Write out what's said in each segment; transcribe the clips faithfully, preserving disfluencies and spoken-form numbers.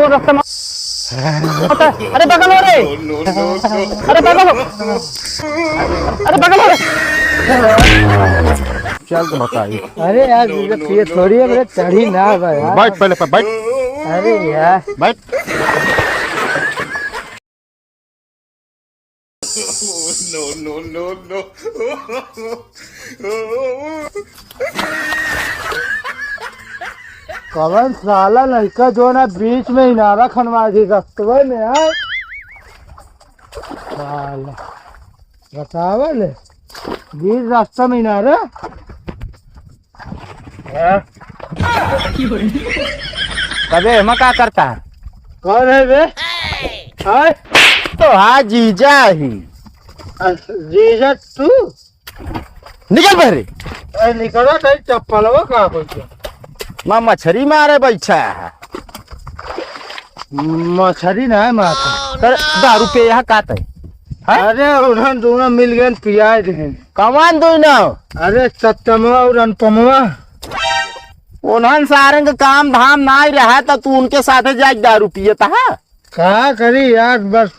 कौन रास्ता मा-, अरे बगल हो रे। अरे बगल हो। अरे बगल हो रे। चल तो बताई। अरे यार, ये तो, ये थोड़ी है, मेरे चढ़ी ना बा यार। बैठ पहले, पर बैठ। अरे यार। बैठ। कवन साला लड़का जो ना बीच में इनारा खनवा दी रस्तवे में, आए? साला, बतावा ले, बीच रास्ता में इनारा। हाँ? तबे एमा का करता है? कौन है बे? हाँ? तो हाँ, जीजा ही। अ, जीजा तू? निकल बहरे। अरे निकला तो चप्पलवा का होई? माँ मछरी मारे बैठा है। मछरी ना है मार। कर दारू पे यहाँ का तय? हाँ? अरे उन्हन दोनों मिल गए, पियाए देहन। कमान दोनों? अरे सत्यमवा और अनुपमवा। उन्हन सारंग काम धाम ना ही रहा तो तू उनके साथे जाके दारू पिए था? का करी यार, बस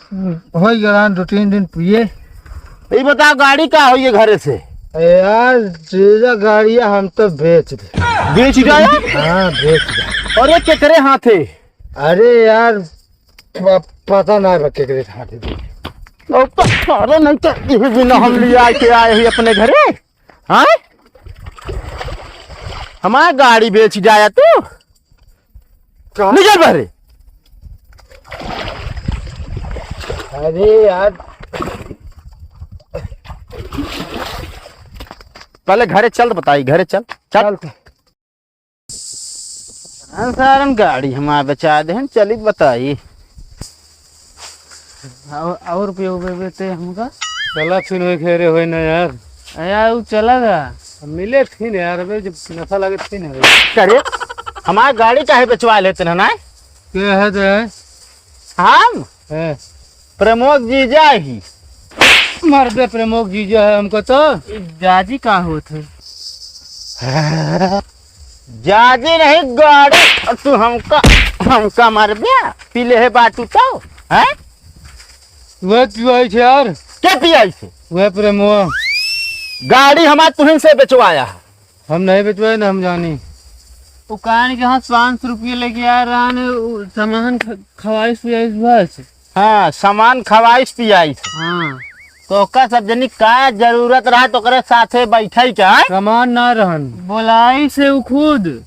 हो गया दो तीन दिन पिए। ये बताओ गाड़ी का होई है घरे से? ए यार, जीजा गाड़िया हम तो बेच दे। बेच गया? हाँ, बेच दे। अरे केकरे हाथे? अरे यार, प-, पता ना बा केकरे हाथे दे। ओ, तो, अरे नहीं तो ये बिना हम लिया के आए ही अपने घरे। हाँ? हमार गाड़ी बेच जाया तू? का? निकल बहरे। अरे यार। पहले घरे चल तो बताई, घरे चल। चल। चल। हाँ, सारन गाड़ी हमार बेचा देहन, चली बताई। और, और पियोबे बे ते हमका? चला फिन वही घेरे होई ना यार। अरे यार, उ चला गा। अब मिले फिन यार, अबे जब नशा लगे फिन है। करे, हमार गाड़ी काहे बेचवा लेते ना, ना? के है ते? हम? हैं। प्रमोद जीजा ही। मरबे प्रमोद जीजा है हमको तो। ई जाजी का होत है? जाजी नहीं गाड़ी, और तू हमका, हमका मरबे? पी ले है बाटू तो, हैं? वह पिवाई थे यार। के पियाई थे? वह प्रेमवा। गाड़ी हमार तुहिन से बेचवाया है। हम नहीं बेचवाए ना, हम जानी। वो कान के हाथ पाँच सौ रुपये लेके आ रहा है, वो सामान ख-, खवाइश पियाइश बस। हाँ, सामान खवाइश पियाइश। हाँ। तो ओका सब जनी का जरूरत रहा तो ओकरे साथे बैठे के, आय? सामान ना रहन। बोलाई से वो खुद।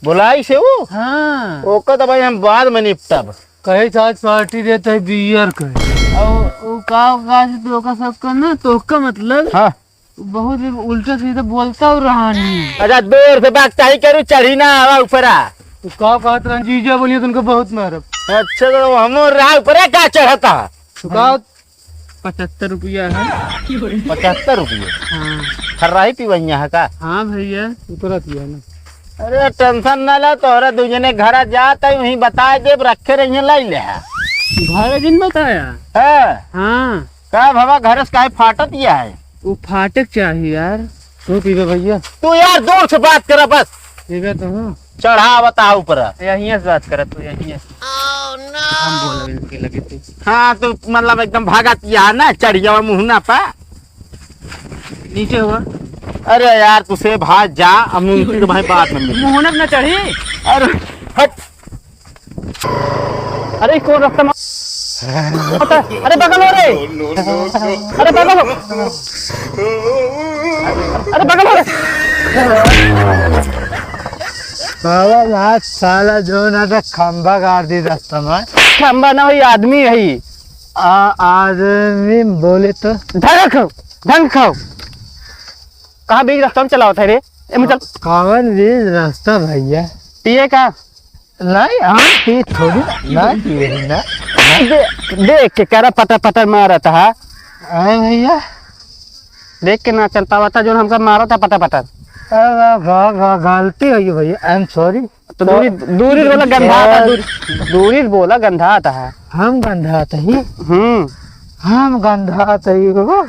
बोलाई से वो? हाँ। ओका तो भाई हम बाद में निपटब। कहे साथ पार्टी देते हैं बियर के। और वो का, का से तो ओका सब करना, तो ओका मतलब? हाँ। बहुत ही उल्टा सीधा बोलता और रहानी। अच्छा, दूर से बात चाही करू, चढ़ी ना आवा ऊपरा। तो का कहत रहन, जीजा बोलिए तो उनको बहुत मारब। अच्छा, तो हमो रहा ऊपरा का चढ़ता? तो का? पचहत्तर रुपया है। पचहत्तर रुपया? हाँ। खर्राही पिवैया है का? हाँ भैया। उतरत ही है ना। अरे tension ना ला, तोहरा दू जने घरा जात है, वहीं बताए देब, रखे रहिए, लाई ले। घर जिन बताया? है। हाँ। का भवा, घर से काहे फाटत या है? वो फाटक चाहिए यार। तू पीबे भैया? तू यार दूर से बात करा बस। पीबे तो हूँ। चढ़ा बता ऊपर। यहीं से बात करा तू, यहीं से। हम बोलब इनके लगे तू। हाँ, तो मतलब एकदम भागत या ना, चढ़िया मुहना पा। नीचे हुआ। अरे यार, तू से भाग जा, हम उनकी तो भाई बात में मिल। मुहनक न चढ़ी। अरे हट। अरे, कौन रास्ता मा-, अरे, बगल हो रे। अरे, बगल हो। अरे, बगल हो रे। साला, आज साला जो ना तो खंबा गाड़ दी रास्ता में। खंबा ना होई, आदमी है। आ, आदमी बोले तो? ढंग खाओ, ढंग खाओ। कहाँ बीच रास्ता में चलावत है रे? ए, मतलब कौन बीच रास्ता भैया? पिए का? नहीं, हम पी थोड़ी ना, नहीं पी रही ना। दे-, देख के करा पटर पटर मारत हा। आए भैया। देख के ना चल पावत हा, जो हमका मारत हा पटर पटर। अरे वाह, वाह, गलती हो गई भैया, I am sorry। तो दूरी, दूरी बोला गंधात हा, दूरी, दूरी बोला गंधात हा। हम गंधात ही? हम्म। हम गंधात ही बाबा।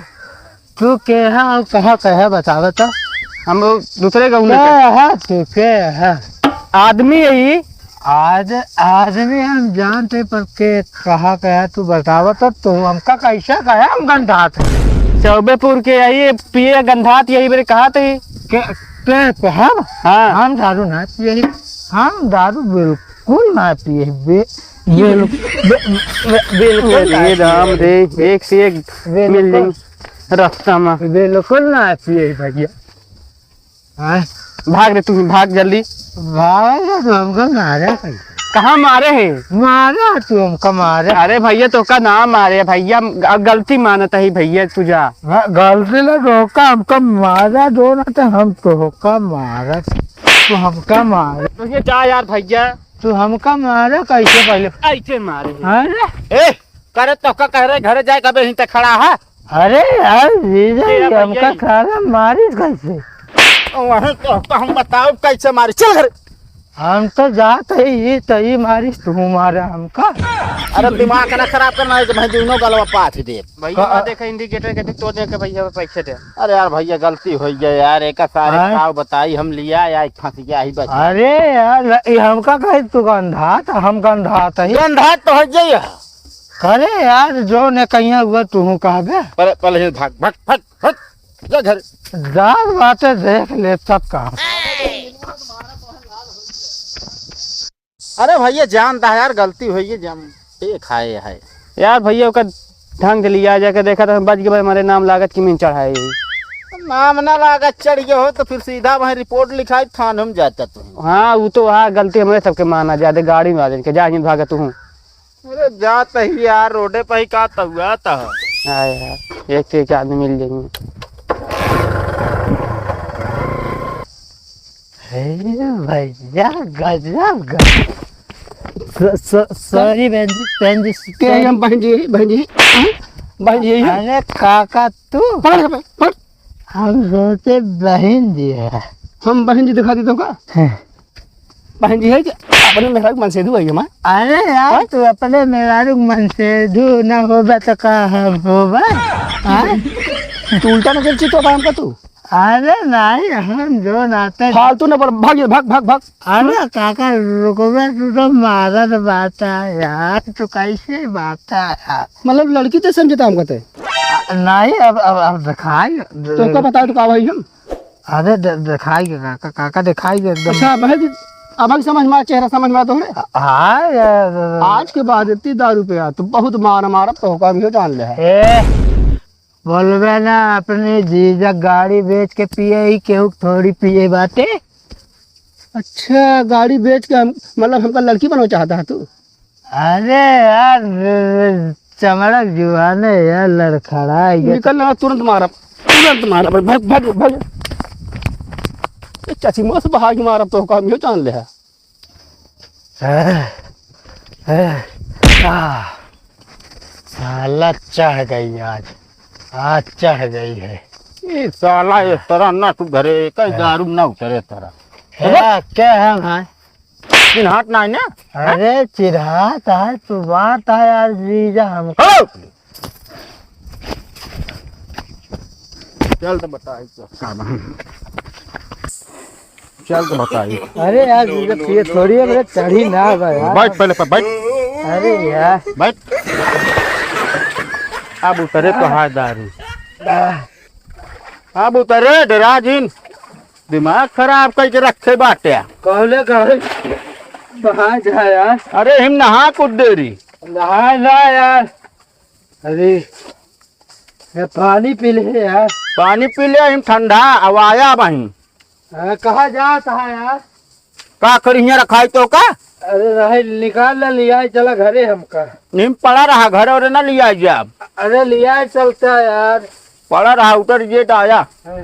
तू के है और कहाँ का है, बतावे तो? हम लोग दूसरे गाँव में के। के है तू, के है? आदमी है ई। आज, आज नहीं हम जानते, पर के कहा कहा तू बतावा तो, तू हमका कैसा कहा हम गंधात है? चौबेपुर के यही पिए गंधात यही बेरे कहा थे। के, के, के हम? हाँ। हम दारू ना पिए, हम दारू बिल्कुल ना पिए, बे-, बिल-, बे-, बे-, बिल्कुल ना अरे राम पिए। रे, एक से एक बिल्कुल। मिल जाई रास्ता में। बिल्कुल ना पिए भैया। हाँ? भाग रे, तू भाग जल्दी। भाग रे, तू हमका मारे है। कहाँ मारे है? मारे है तू हमका मारे। अरे भैया, तोका ना मारे भैया, ग-, गलती मानत ही भैया, तू जा। हाँ, गलती ना तोका, हमका मारा दो ना तो हम तोका मारा, तू हमका मारे। तू ये जा यार भैया। तू हमका मारे कैसे पहले? ऐसे मारे है। अरे ए, करे तोका कह रहे घरे जाए, कबे यहीं ते खड़ा है। अरे यार, जीजा तेरा जी, हमका भैया ही। साला मारी कैसे? वहीं तो, तो हम बताओ कैसे मारी। चल घर। हम तो जात ही, ये तो ये मारी, तू मारा हमका। अरे दिमाग ना खराब करना है कि भाई दोनों गलवा पाथ दे। भैया, का- वहाँ देखे indicator के, तो दे के भैया पैसे दे। अरे यार भैया, गलती हो गई यार, एक सारे हाँ? खाओ बताई, हम लिया या फंस गया ही बस। अरे यार, ये हमका कहे तू गंधा, तो हम गंधा तो ही। गंधा तो हो जाइए। करे यार, जो ने कहिया हुआ तू कहबे। पहले, पहले ही भाग, भाग, भाग, भाग, जा घर। जात बाटे देख ले सब काम। अरे भैया, जानता है यार, गलती हुई है, जान, ये खाए है। यार भैया, ओकर ढंग से लिया जाके देखा तो बच गए, हमारे नाम लागत की में चढ़ाए। नाम ना लागत चढ़ गए हो तो फिर सीधा वहीं रिपोर्ट लिखाई, थाने में जाता तू। हाँ, वो तो वहाँ गलती हमारे सबके माना, ज्यादा गाड़ी में आ जाके जा, भागा तू। अरे जात ही यार, रोडे पे ही का तउआ त। हाँ यार, एक से एक आदमी मिल जाएंगे। हे भैया, गजब, गजब। स-, स-, sorry बहन जी, बहन जी, के sorry। हम बहन जी, बहन जी, हाँ? बहन जी, हाँ? अरे काका तू? पकड़, पकड़, पकड़। हम सोचे बहन जी है। हम बहन जी दिखा दी तो का? हैं। बहन जी है कि अपने मेहरारू के मनसेधू है हमार? अरे यार, हाँ? तू अपने मेहरारू के मनसेधू ना होबे तो का हम होबे? हाँ? तू उल्टा नजर चितो बा हमका तू? अरे नहीं, हम जो नाते फालतू न बोल, भाग, भाग, भाग, भाग। अरे काका, रुकबे, तू तो मारत बाता यार, तू कैसे बाता यार? मतलब लड़की तो समझता हमका ते? नहीं, अब, अब, अब दिखाई। तो का बताओ, तो का भाई हम? अरे दे-, देखाई के काका, काका देखाई के एकदम। अच्छा, बहन जी, अब हम समझ में आ, चेहरा समझ में आ तोहरे? हाँ यार। आज के बाद इतनी दारू पे आ, तू बहुत मार मारब, तो हुक्म ही जान ले है। ए, बोलबे ना, अपने जीजा गाड़ी बेच के पिए ही, केहू थोड़ी पिए बाटे। अच्छा, गाड़ी बेच के हम, मतलब हमका लड़की बनवा चाहता है तू? अरे यार, चमड़क जुबान है यार, लड़खड़ा है ये। निकल ना, तुरंत मारब, तुरंत मारब, भाग, भाग, भाग। ए, चाची, मस्त बहा के मारब, तो काम यो जान ले है। ए, ए, आ, साला चढ़ गई आज, आज चढ़ गई है। ये साला इस तरह ना तू घरे, कहीं दारू ना उतरे तरह। ए, क्या है भाई? चिन्हात नाही ना? अरे, चिन्हात है, तू बात है यार, जीजा हमको। हेलो! चल तो बताई तो। चल तो बताई। अरे यार, जीजा, ये थोड़ी है, मेरे चढ़ी ना बा यार। बैठ पहले पर, बैठ। अरे यार। बैठ। अब उतरे तो हाथ दारू। अब उतरे, डरा जिन। दिमाग खराब कइके रखे बाटे। कहले कहले कहाँ जा यार? अरे हिम नहा कुछ देरी। नहा ना यार। अरे ये पानी पी ले यार। पानी पी ले, हिम ठंडा हवाया बही। हाँ, कहाँ जात है यार? का करी हियाँ रखाई तो का? अरे रहे निकाल ले लिया चला घरे हमका। हिम पड़ा रहा घर और ना लिया जाब। अरे लिया चलता यार। पड़ा रहा उतर जे आया। हाँ।